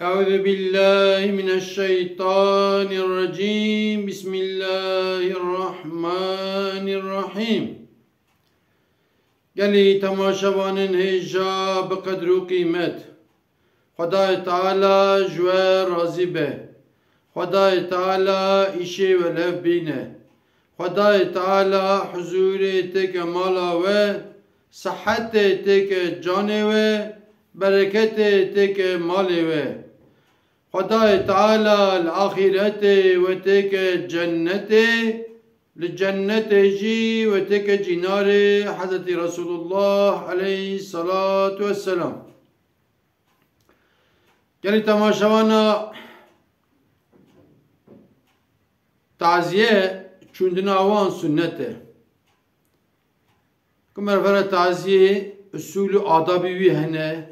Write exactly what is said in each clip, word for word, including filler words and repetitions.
أعوذ بالله من الشيطان الرجيم. بسم الله الرحمن الرحيم. Gelî temaşevanên hêja bi qedr û qîmet. Xwedayê Teala ji we razî be. Xwedayê Teala îşê we li hev bîne. Xwedayê Teala huzûrê têke mala we, sihetê têke canê we, bereketê têke malê we. Xwedayê Teala li axîretê we têke cennetê, li cennetê jî we têke cînarê Hezretî Resulullah aleyhisselatu vesselam. Gelî temaşevana, taziye çûndina wan sunnet e. Ku meriv here taziyê, usul û adabî wî hene.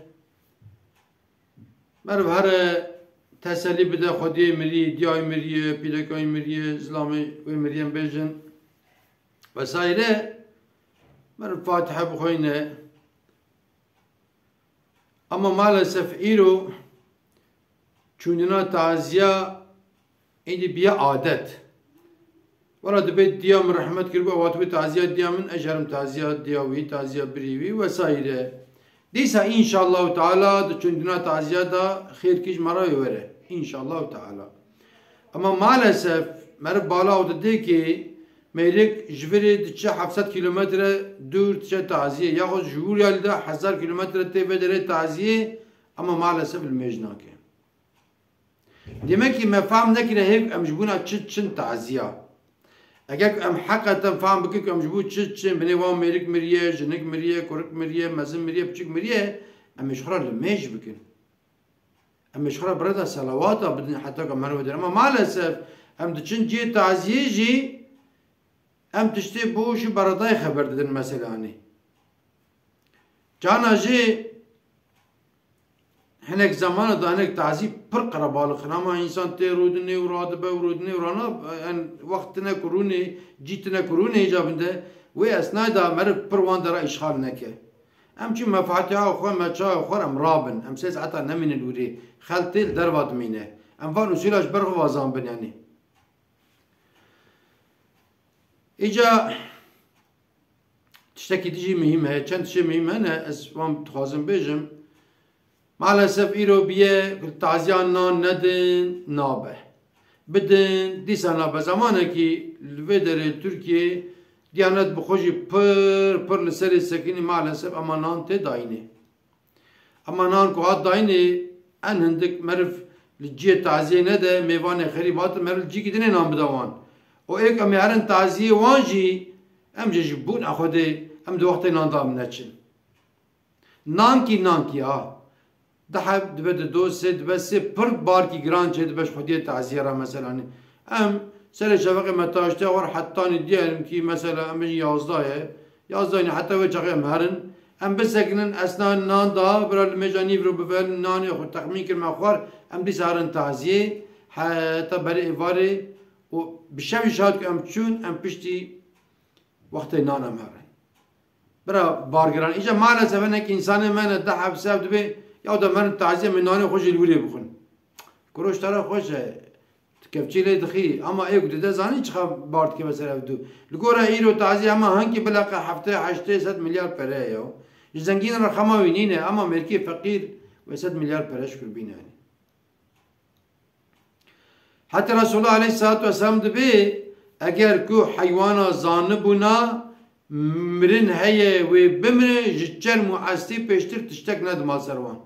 Meriv here teselî bide xwediyê mirî, diyayê mirî, pîrekayê mirî, zilamê wê mirî em bêjin vesaire. Meriv Fatihe bixweyne. Ama maalesef îro çûndina taziya êdî biye adet. Wela dibe diya min rehmet kiribû, ew hatibû taziya diya min, ez jî herim taziya diya wî, taziya birî wî vesaire. Dîsa înşallahu teala di çûndina taziya de xêrkî ji me re were. Înşallahu teala. Ama maalesef meriv bala ew dide ki mêrik ji virê diçe heft sed kîlometre dûr diçe taziyê, yaxud ji wir ya li de hezar kîlometre tê vê derê taziyê, ama maalesef li mêj nake. Demek ki me fehm nekirine hêk em ji bona çi çin taziya. Eger ku em heqeten fehm bikin ku em ji bo çi çin, binê wan mêrik miriye, jinik miriye, kurik miriye, mezin miriye, piçik miriye, em ê ji xwe re li mêj bikin. Em ê ji xwe re bireda selawata bidin heta ku em herin wê derê. Ama maalesef em diçin cihê taziyê jî em tiştê boş û beredayê xeber didin meselanê. Cana jî hinek zamana da hinek tazî pir qerebalix in. Ama însan tê rûdinê û radibe û rûdinê û rana, en wext tine ku rûnê, cî tine ku rûnê îca binde, wê esnayê da meriv pir wan dera îşxal neke. Em çi mefatiha xwe, meçaya xwe em rabin. Em sê saeta nemînin wîrê. Xeltê li derva dimîne. Em van usûla ji ber xwe vazan bin yanî. Îca tiştekî dijî muhîm heye, çend tiştê muhîm hene, ez wan dixwazim bêjim. Maalesef îro biye ku taziya nan nedin, nabe. Bidin, dîsa nabe. Zamanekî li vê derê Tirkiyê Diyanet bi xwe jî pir, pir li serê sekinî maalesef ema nan tê dayînê. Ema nan ku hat dayînê en hindik meriv li cihê taziyê nede, mêvanê xerîb hatin, meriv li cîkî dinê nan bide wan. Û êk em ê herin taziyê wan jî, em jî ji bona Xwedê, em di wextê nan da em neçin. Nankî, nankî ha. Du heb dibe di do, sê dibe sê, pir barkî giran çê dibe ji xwediyê taziyê re meselanî. Em serê şeveqê me taştiya xwar hetanî diyelim kî mesela em bêjin yazdeh ye. Yazdeh ne heta wê çaxê em herin. Em bisekinin esna nan da bira li mêja nîvro biverin nanê xwe texmîn kir me xwar. Em dîsa herin taziyê heta berê êvarê û bi şevî şad ku em çûn em piştî wextê nan em herin. Bira bargiran. Îca maalesef hinek însanê me ne deh heb sev dibe, ya da merin taziyê min nanê xwe jî li wirê bixwin. Kuro ji te re xweş e. Tu kevçî lê dixî. Ama ê ku dide zanî çixa bar dikeve ser ev du. Li gora îro taziyê hema hinkî bileqe heftê heştê sed milyar pere ye ya. Ji zengîn re xema wî nîne, ama mêrkê feqîr wê sed milyar pere ji kur bîne. Heta Resulullah aleyhissalatu vesselam dibê, eger ku heywana zanibûna mirin heye wê bimire, ji çerm û estî pêştir tiştek nedima ser wan.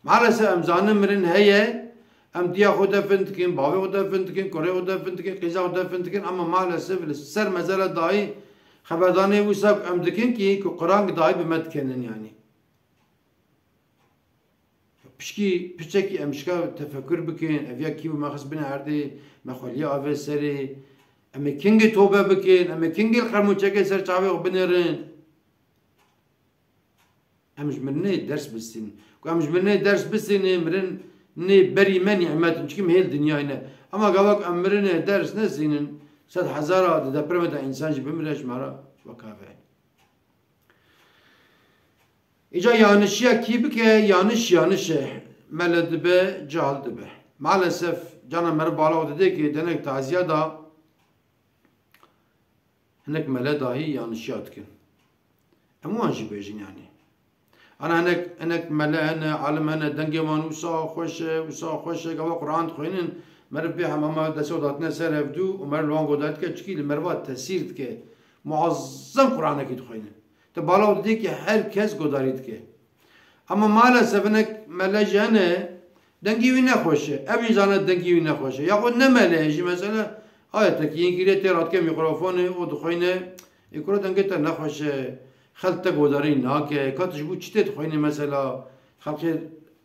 Maalesef em zanin mirin heye, em diya xwe defin dikin, bavê xwe defin dikin, kurê xwe defin dikin, qîza xwe defin dikin, ama maalesef li ser mezela dayî xeberdanê wisa ku em dikin kî ku Quran dayî bi me dikenin yanî. Pişkî piçekî em şika tefekur bikin, ev ya kî bû me xist binê erdê, me xweliya avê serê, em ê kingê tobe bikin, em ê kingê li qermûçekê ser çavê xwe binêrin. Em ji mirinê ders bistînin. Ku em ji mirinê ders bistînin, mirinê berî me nîmet in, çikî em hêl dinyayê ne. Ama gava ku em mirinê ders nesînin, sed hezara di depremê de însan jî bimire ji me re wek ave. Îca yanişiya kî bike, yaniş yaniş e. mele dibe, cahil dibe. Maalesef cana meriv bala dide ki denek taziya da hinek mele dahî yanlışiya dikin. Em wan jî bêjin yani. Ana hinek, hinek mele hene, alim hene, dengê wan wisa xweş e, wisa xweş e, gava Quran dixwînin, meriv bê hemama destê datine ser hevdû û meriv li wan godarî dike, çikî li meriva tesîr dike. Muazzem Quranekî dixwînin. Te bala didê ki her kes godarî dike. Ama maalesef hinek mele jî hene, dengê wî nexweş e. Ev jî zane dengê wî nexweş e. Yaxud ne mele ye jî mesela, ayetekî yên girê tê radike mîkrofonê û dixwîne, ê kuro dengê te nexweş e, xelk te godarî nake, ka tu ji bo çi tê dixwîne mesela, xelkê,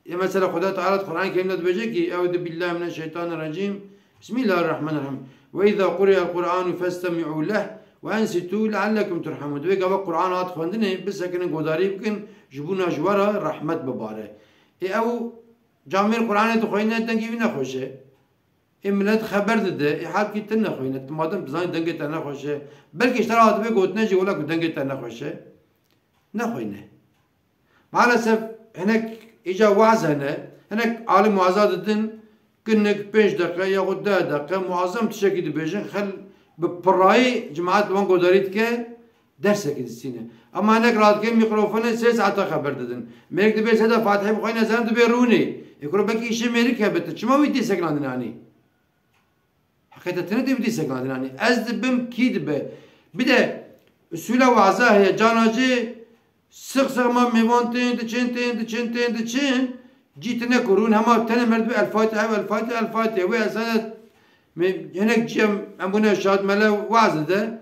ê mesela Xweda Teala di Quran Kerîm de dibêje ki, Euzu billahi mineşşeytanirracîm, Bismillahirrahmanirrahîm. Ve izâ quri'el Qur'anu festemi'û leh ve ensitu leallekum turhamun. Divê gava Qur'an hat xwendinê, bisekinin, godarî bikin, ji bona ji we re rehmet bibare. Ê ew camêr Qur'anê dixweyne, dengê wî nexweş e. Ê milet xeber dide, ê halkî tu nexweyne. Tu madem dizanî dengê te nexweş e, belkî ji te re hatibe gotine jî wela ku dengê te nexweş e. Nexweyne. Maalesef hinek îca waz hene, hinek alim waza didin, kinik pênc deqe yaxud deh deqe muazzem tiştekî dibêjin, xel bi pirayî cemaet wan godarî dike, dersekî distîne. Ama hinek radike mîkrofonê sê saeta xeber didin. Mêrik dibê sê de Fatihê bixweyne, zan dibê rûnê. Ê kuro belkî îşê mêrik hebe, tu çima wî dî seknandin anî? Heqeta tine dê bidî seknadinanî. Ez dibim kî dibe. Bir de usûla waza heye. Cana jî six six ma mêvan tên diçin, tên diçin, tên diçin. Cî tine kurûn hema tene mer dibe El Fatiha, El Fatiha, El Fatiha. Wê esana me-, hinek cî em, em bûne şad mele waz dide.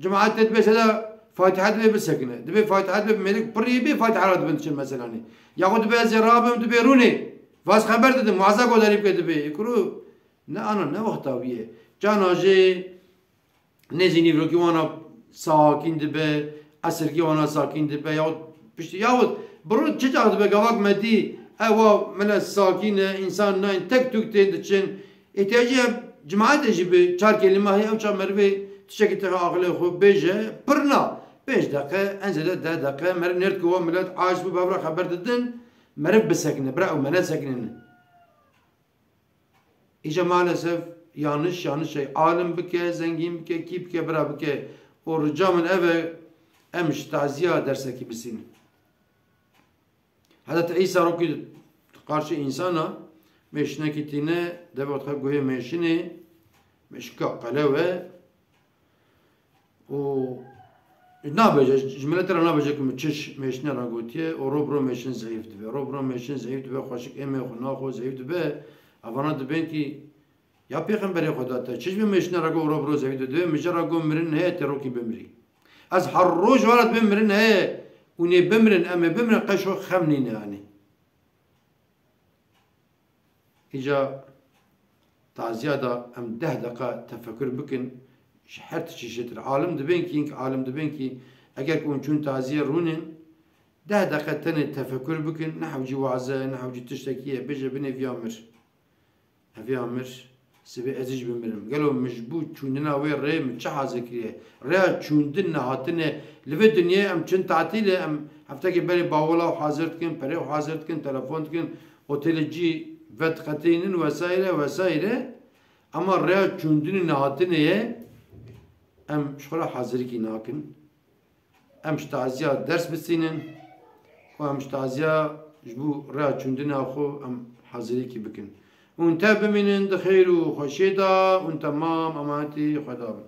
Cemaet te dibe seda Fatiha dibe bisekine. Dibe Fatiha dibe mêrik pirî bê Fatiha ra dibin diçin meselanî. Yaxud dibe ez ê rabim dibe rûnê. Vaz xeber didim, waza godarî bike dibe. Kuru Ne ana ne wexta wî ye. Cana jê nêzî nîvrokî wana sakîn dibe, esirkî wana sakîn dibe, yahut piştî, yahut bi rû çi çax dibe, gavak me dî, ewa mele sakîn e, însan nayên tek tûk tên diçin. Îhtiyacî ye cemaetê jî bi çar kelîme heye, ew çax merivê tiştekî texe aqilê xwe bêje, pir na. Pênc deqe, en zêde deh deqe, meriv nêrt ku wa milet aciz bû, bi hev re xeber didin, meriv bisekine, bira ew mele sekinin. Îca maalesef yanlış, yanlış şey. Alim bike, zengîn bike, kî bike, bira bike. Û rica min ev e, em ji taziya dersekî bisînin. Hezreti Îsa rokî qarşî însana mêşinekî tîne, deve xwe guhê mêşinê, mêşika qelew e, û nabêje, ji miletê re nabêje ku min çi ji mêşinê re gotiye û ro bi ro mêşin zeyîf dibe. Ro bi ro mêşin zeyîf dibe, xweşik êmê xwe naxwe zeyîf dibe. Evana dibên kî ya Pêxemberê Xweda te çi ji vê mêşinê re got ro bi ro zeyîf dibe? Dibê min ji re got mirin heye tê rokî bimirî. Ez her roj we re dibêm mirin heye û nê bimirin, em ê bimirin, qey ji xwe xem nîne yanî. Îca taziya de em deh deqa tefekur bikin, ji her tiştî jêtir. Alim dibên kî, alim dibên kî, eger ku hûn çûn taziyê rûnin, deh deqa tenê tefekur bikin, ne hewcî waze, ne hewcî tiştekî ye, bêje binê viya mir. Ev ya mir, sibê ez jî bimirim. Gelo min ji bo çûndina wê rê min çi hazir kiriye? Rêya çûndin nehatine. Li vê dinyayê em çin tatîlê, em heftekê berê bawula xwe hazir dikin, perê xwe hazir dikin, telefon dikin, otelê cî vediqetînin vesaire vesaire. Ama rêya çûndinî nehatinê ye, em ji xwe re hazirîkî nakin. Em ji taziya ders bisînin û em ji taziya ji bo rêya çûndina xwe em hazirîkî bikin. Hûn tev bimînin di xêr û xweşiyê de, hûn temam emanetî Xweda bin.